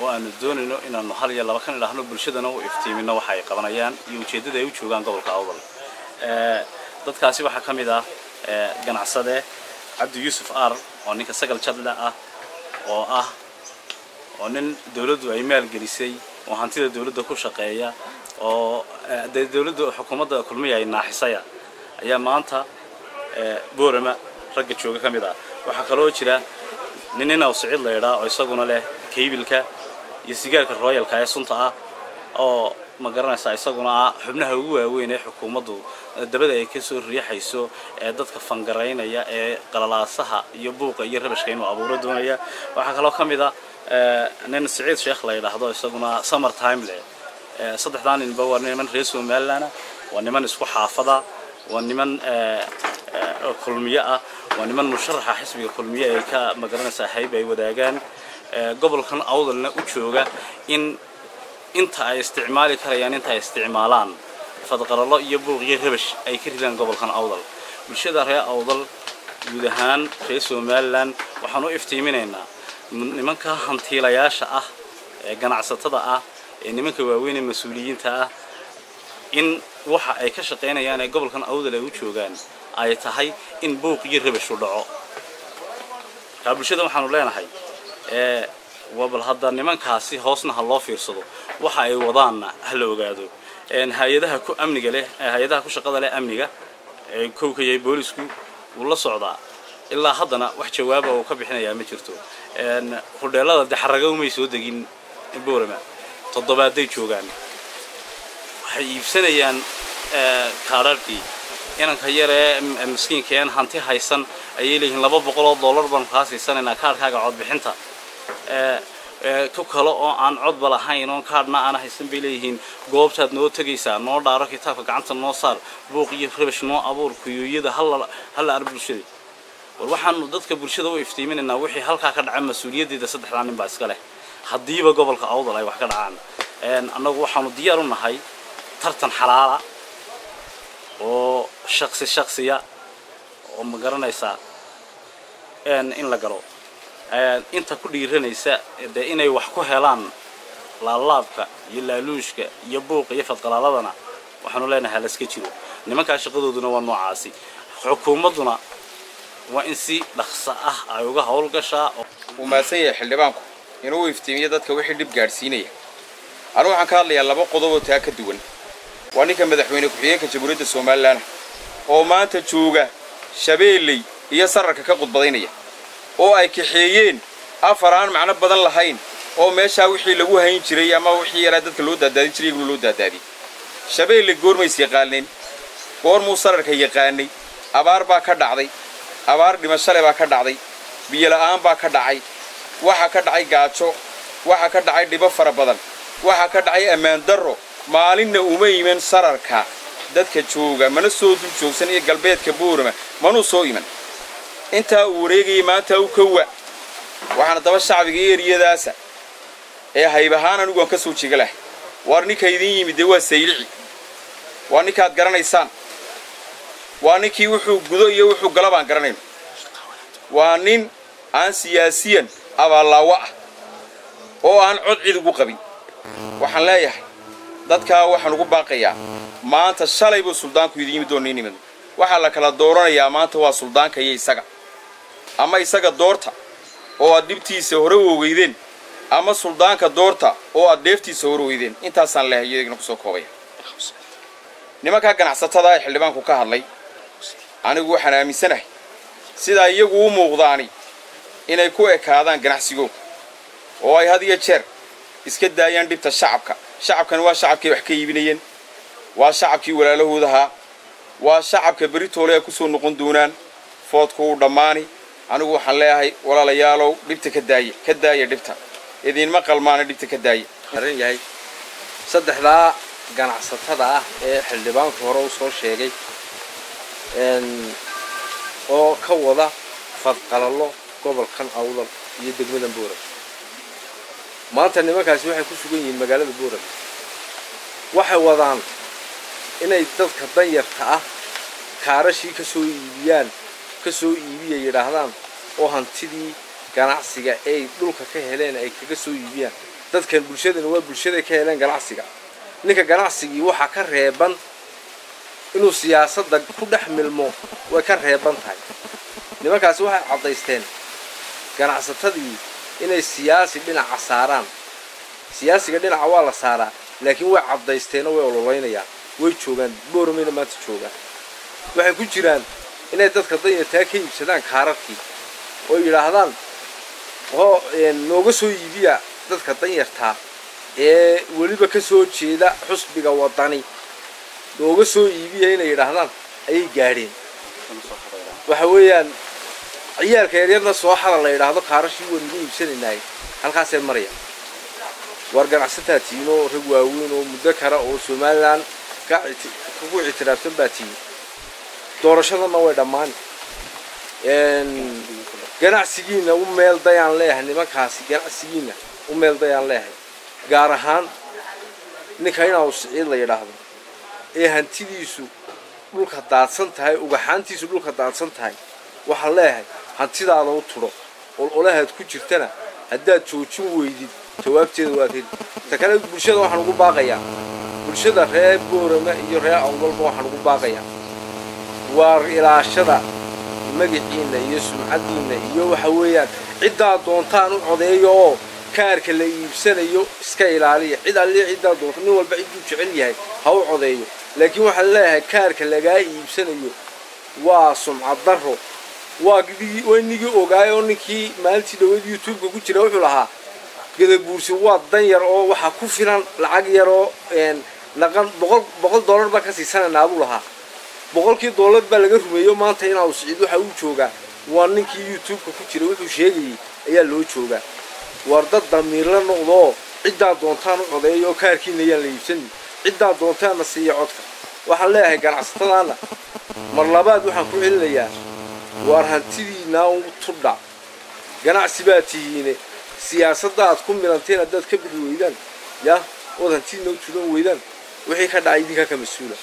Oo aanu doonayno inaanu hal iyo laba kan idhaahno, bulshadana u iftiimino waxa ay qabanayaan iyo ujeeddada ay u joogaan gobolka Awdal. Dadkaasi waxaa ka mid ah ganacsade Cabdi Yuusuf Ar, oo ninka Sagal Jadle ah, oo ah oo nin dawladdu ay maalgelisay, oo hantida dawladda ku shaqeeya, oo dee dawladda xukuumadda Kulmiya ay naaxisaya, ayaa maanta Boorama ragga jooga ka mid ah. Waxaa kaloo jira nin Inaw Siciid la yidhaa, oo isaguna leh kaybilka iyo sigaarka Royalka ee sunta ah, oo ma garanaysaa, isaguna ah xubnaha ugu waaweyn ee xukuumaddu dabada ay kasoo riixayso, ee dadka fangaraynaya, ee qalalaasaha iyo buuqa iyo rabashka inuu abuuro doonaya. Waxaa kaloo ka mid ah nin Siciid Sheekh la yidhaahdo, isaguna Summer Time leh. Saddexdaa ninba waa niman reer Somaliland, waa niman isku xaafada, waa niman Kulmiye ah, waa niman musharaxa xisbiga Kulmiye ay ka magaranaysaa hayb ay wadaagaan, gobolkan Awdalna u jooga in inta ay isticmaali karayaan, inta ay isticmaalaan fadqaralo iyo buuq iyo rabash ay ka ridaan gobolkan Awdal. Bulshada reer Awdal, guud ahaan reer Somaliland, waxaan u iftiiminaynaa nimanka hantiilayaasha ah ee ganacsatada ah, ee nimanka waaweyn ee mas-uuliyiinta ah, in waxa ay ka shaqaynayaan ee gobolkan Awdal ay u joogaan ay tahay in buuq iyo rabashu dhaco. Markaa bulshada waxaanu leenahay, waa bal hadda nimankaasi hoosna ha loo fiirsado, waxa ay wadaanna ha la ogaado. Hay-adaha ku amniga leh, hay-adaha ku shaqada leh amniga, ee kow ka yahay boolisku, wuu la socdaa. Ilaa haddana wax jawaaba uu ka bixinayaa ma jirto. Hudheelada de xaraga umay soo degin Boorama, toddobaaday joogaan, waxay iibsanayaan kaadharkii. Inanka yar ee miskiinka een hanti haysan ayay leeyihiin $200 baan kaa siisanaynaa kaadhkaaga codbixinta. Ku kale oo aan codba lahayn, oon kaadhna aan haysan, bay leeyihiin goobtaad noo tegaysaa, noo dhaaro, kitaabka gacanta noo saar, buuq iyo rabash noo abuur, kuyuuyada hala ar bulshada. War waxaanu dadka bulshada u iftiiminaynaa wixii halkaa ka dhaca mas-uuliyaddeeda saddexdaa nin baa iska leh. Haddiiba gobolka Awdal ay wax ka dhacaan, annagu waxaanu diyaar u nahay tartan xalaala oo shaksi shaksiya oo ma garanaysaa in la galo. Inta ku dhiiranaysa dee inay wax ku helaan laalaabka iyo laaluushka iyo buuqa iyo fadqalaaladana, waxaanu leenahay halaska jiro. Nimankaa shaqadooduna waa noocaasi, xukuumadduna waa in si dhaqso ah ay uga howlgashaa. Wuu mahadsan yahay xildhibaanku inuu iftiimiyo dadka wixii dhib gaadhsiinaya. Anigu waxaan ka hadlayaa laba qodob oo taa ka duwan. Waa ninka madaxweyne ku-xigeenka Jamhuuriyadda Somaliland oo maanta jooga Shabeelley iyo Sararka ka khudbadaynaya, oo ay kaxeeyeen afar aan macno badan lahayn, oo meeshaa wixii lagu hayn jiray ama wixii yaraa dadka loo daadaadin jiray iyaguna loo daadaadiyey. Shabeelle goormays yaqaaneen? Goormuu Sararka yaqaanay? Abaar baa ka dhacday, abaar dhimashale baa ka dhacday, biyola'aan baa ka dhacay, waxaa ka dhacay gaajo, waxaa ka dhacay dhibo fara badan, waxaa ka dhacay ammaan darro. Maalinna uma iman Sararka dadka jooga, mana soo dul joogsan, iyo galbeedka Boorama manuu soo iman. Intaa uu wareegayay maanta u kowa. Waxaana daba shacbiga eriyadaasa ee hayb ahaan anigu aan ka soo jeega lahay, waar ninka idin yimid dee waa Saylici, waa ninkaad garanaysaan, waa ninkii wuxuu gudo iyo wuxuu gala baan garanayno, waa nin aan siyaasiyan abaallaawo ah oo aan cod cid ugu qabin. Waxaan leeyahay dadkaa, waxaan ugu baaqayaa, maanta shalay buu suldaanku idin yimid oo niin yimid. Waxaa la kala dooranayaa maanta waa suldaanka iyo isaga. Ama isaga doorta oo aad dhibtiisa hore u ogeydeen, ama suldaanka doorta oo aad dheeftiisa hore ogeydeen. Intaasaan leehay, iyagana kusoo koobaya. Nimankaa ganacsatada ee xildhibaanku ka hadlay, anigu waxaan aaminsanahay sidaa iyagu u muuqdaani inay ku ekaadaan ganacsigooga, oo ay had iyo jeer iska daayaan dhibta shacabka. Shacabkani waa shacabkay wax ka iibinayeen, waa shacabkii walaalahoodahaa, waa shacabka beritoole ay ku soo noqon doonaan. Foodku uu dhammaani. Anigu waxaan leeyahay, walaalayaalow, dhibta ka daaya, ka daaya dhibta, idiinma qalmaana, dhibta ka daaya. Xiran yahay saddexdaa ganacsatada ah ee xildhibaanku hore u soo sheegay oo ka wada fadqalallo gobolkan Awdal iyo degmadan Boorama. Maanta nimankaasi waxay ku sugan yihiin magaalada Boorama. Waxay wadaan inay dadka danyarta ah kaarashii ka soo iibiyaan, ka soo iibiya yidhaahdaan, oo hantidii ganacsiga ay dhulka ka heleen ay kaga soo iibiyaan. Dadkan bulshadana waa bulshada ka heleen ganacsiga. Ninka ganacsigii waxaa ka reeban inuu siyaasadda ku dhex milmo, way ka reeban tahay. Nimankaasi waxay caddaysteen ganacsatadii inay siyaasi dhinaca saaraan. Siyaasiga dhinaca waa la saaraa, laakiin way caddaysteenoo way ololeynayaan, way joogaan Booramayna maanta joogaan. Waxay ku jiraan inay dadka danyartaa ka iibsadaan kaararkii oo yidhaahdaan oo nooga soo iibiya dadka danyartaa ee weliba ka soo jeeda xusbiga Waddani, nooga soo iibiya inay yidhaahdaan ayay gaadheen. Waxa weeyaan ciyaalka yaryarna soo xada la yidhaahdo kaarashii waan iga iibsanaynaay, halkaasay marayaan. War ganacsataa tihiin oo rag waaweyn oo muddo kale oo Somaliland ka kugu ictiraafsan baa tihiin. Doorashadana way dhammaani, ganacsigiina u meel dayaan leeyahay. Nimankaasi ganacsigiina u meel dayaan leeyahay, gaar ahaan ninka inaa Siciid la yidhaahdo ee hantidiisu dhulka daadsan tahay, ugaxaantiisu dhulka daadsan tahay. Waxaan leeyahay hantidaada u tudho, ololahaad ku jirtana haddaad joojin weydid jawaabteeda waad heli. Ta kale bulshada waxaan ugu baaqayaa, bulshada reer Boorama iyo reer Awdalba waxaan ugu baaqayaa, waar ilaashada magaciinna iyo sumcaddiinna iyo waxa weeyaan ciddaa doontaan u codeeyo oo kaarka la iibsanayo iska ilaaliya. Cid alli ciddaa doonto, nin walba cidduu jecel yahay ha u codeeyo, laakiin waxaan leeyahay kaarka lagaa iibsanayo waa sumcad darro. Waa nigii ogaay oo ninkii maalintii dhaweyd YouTube-ka ku jira wuxuu lahaa Gadabuursi waa dan yar oo waxaa ku filan lacag yar oo dhaqan $100 baan ka siisanaynaa buu lahaa. $100kii baa laga rumeeyo. Maanta inaa Siciid waxa uu joogaa waa ninkii YouTube-ka ku jira wuxuu sheegayay ayaa loo joogaa. War dad damiirla noqdoo ciddaa doontaan u codeeyo oo kaarkiina yaan la iibsanin, ciddaa doontaanna siiya codka. Waxaan leeyahay ganacsatadaana mar labaad waxaan ku celinayaa, waar hantidiinaa u tudha, ganacsi baa tihiine. Siyaasadda aad ku milanteen haddaad ka bixi weydaan ya ood hantidiina u tudhan weydaan, wixii ka dhacay idinkaa ka mas-uula.